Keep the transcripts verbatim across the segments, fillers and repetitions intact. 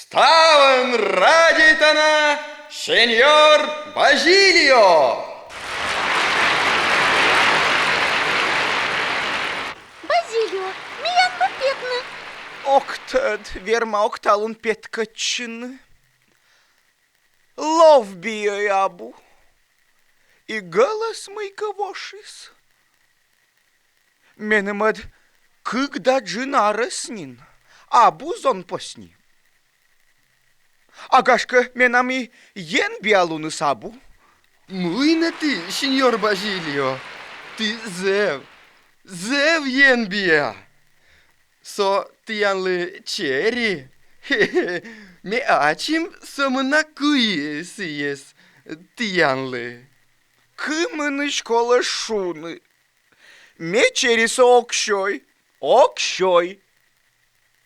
Ставӧн радейтана, сеньор Базилио! Базилио, миянлы петны. Ог тӧд, верма ог талун петкӧдчыны. Лов биӧй абу. И гӧлӧс мыйкӧ вошис. Меным ӧд кык да джын арӧс нин, абу зонпосни. А гашкӧ, менам и енбиалуныс абу. Мый нӧ ті, сеньор Базилио, ті зэв, зэв енбиа. Со тіянлы чери. Ме ачым сӧмын на кыи сійӧс тіянлы. Кымынысь колӧ шуны. Ме черисӧ ог сёй, ог сёй.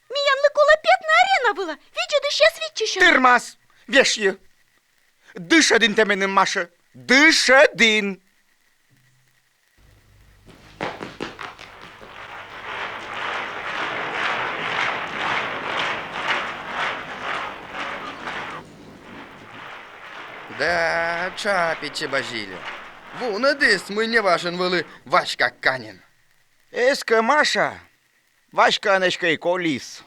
Миянлы колӧ петны арена вылӧ, видзӧдысьяс виччысьӧны. Тырмас, вешйы. Дышӧдін тэ меным, Маша, дышӧдін. Да, чапитчӧ Базилио. Вунӧдіс, мый неважӧн вӧлі васька каньӧн. Эськӧ, Маша, васькаӧн эськӧ и колис.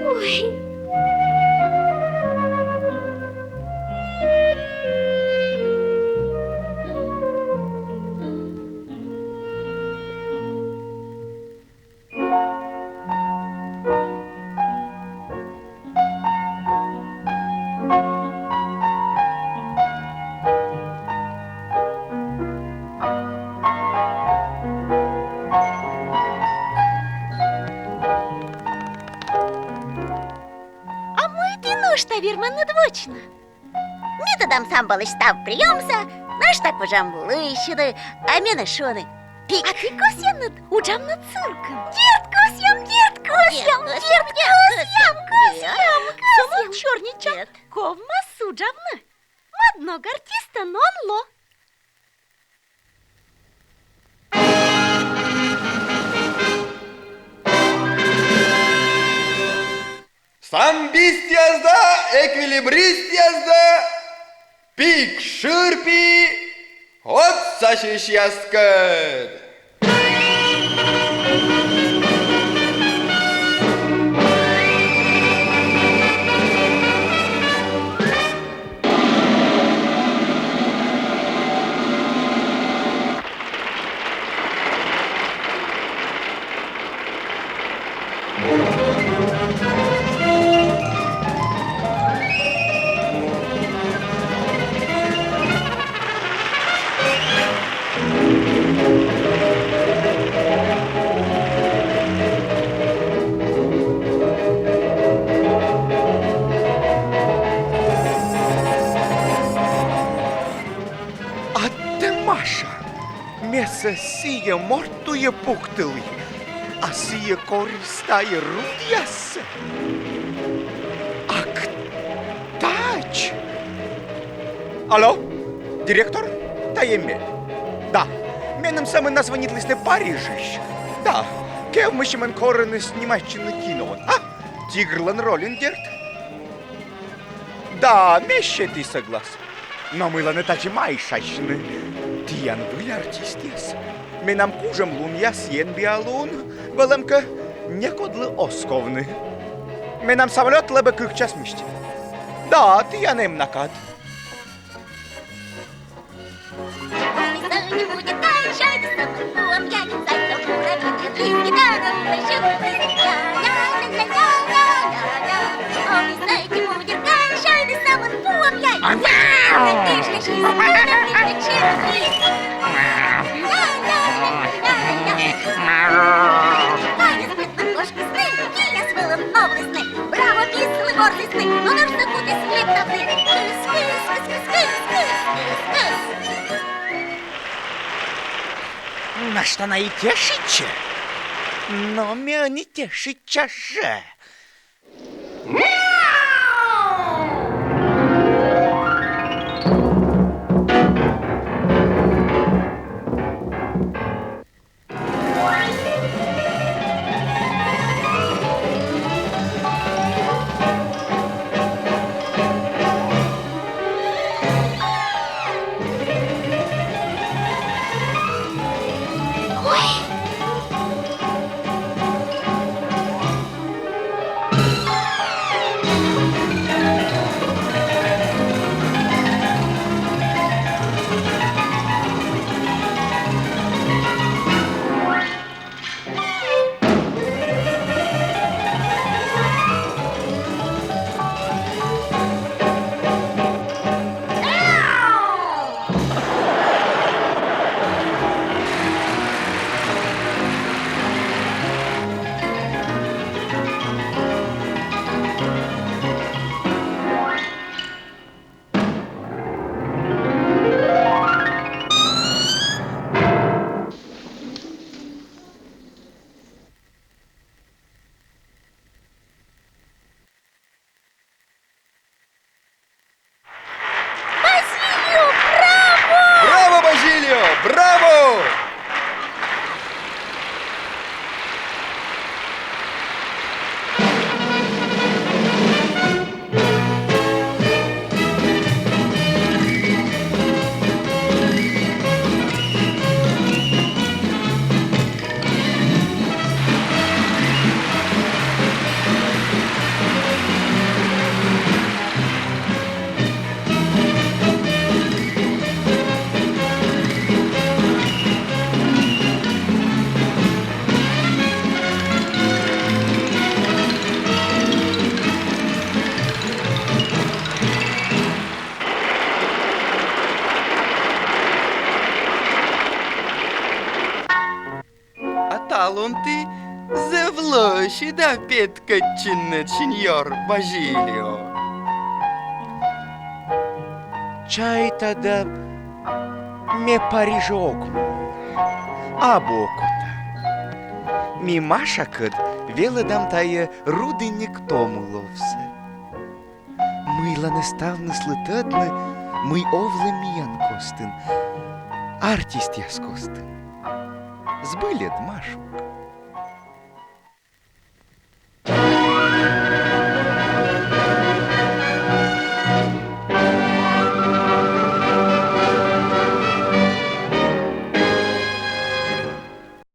Ой. А мый ті нӧшта верманныд вӧчны? Ми тӧдам самболысь став приёмсӧ, нӧшта кужам лыйсьыны, а менӧ шуӧны пик. А ті кӧсъянныд уджавны циркын? Дерт кӧсъям, дерт кӧсъям, дерт кӧсъям, кӧсъям, кӧсъям. Сӧмын сёрнитчам, ковмас уджавны. Мад ног артистӧн он ло. Самбистъяс да эквилибристъяс да пик шырпи отсасьысьяскӧд! Аттӧ, Маша, ме сійӧ морт туйӧ пуктылі, а сійӧ корис тайӧ рудъяссӧ. Ак тадз. Алло, директор, тайӧ ме. Да, меным сӧмын на звӧнитлісны Парижысь. Да, кевмысьӧмӧн корӧны снимайтчыны киноын. А? Тигрлӧн рольын, дерт. Да, ме сеті сӧглас. Но мыйла нӧ тадзи майшасьны? Тіян выль артистъяс. Менам кужӧмлунъяс, енбиалун, вӧлӧмкӧ, некодлы оз ковны. Менам самолёт лэбӧ кык час мысти. Да, тіян эм на кад. Браво, пислы горзісны, но нӧшта кутіс лэптавны. Кыс, кыс, кыс, кыс, кыс, кыс, кыс, кыс. Нӧшта на и тешитчӧ. Но ме ӧні тешитча жӧ. Чида петкӧдчыны, сеньор Базилио. Чайта да, ме Парижӧ ог мунны, абу окота. Ми Машакӧд велӧдам тайӧ рудінньӧг том уловсӧ. Мыйла нӧ ставныслы тӧдны, мый овлӧ миян костын, артистъяс костын? Збыльыд, Машук?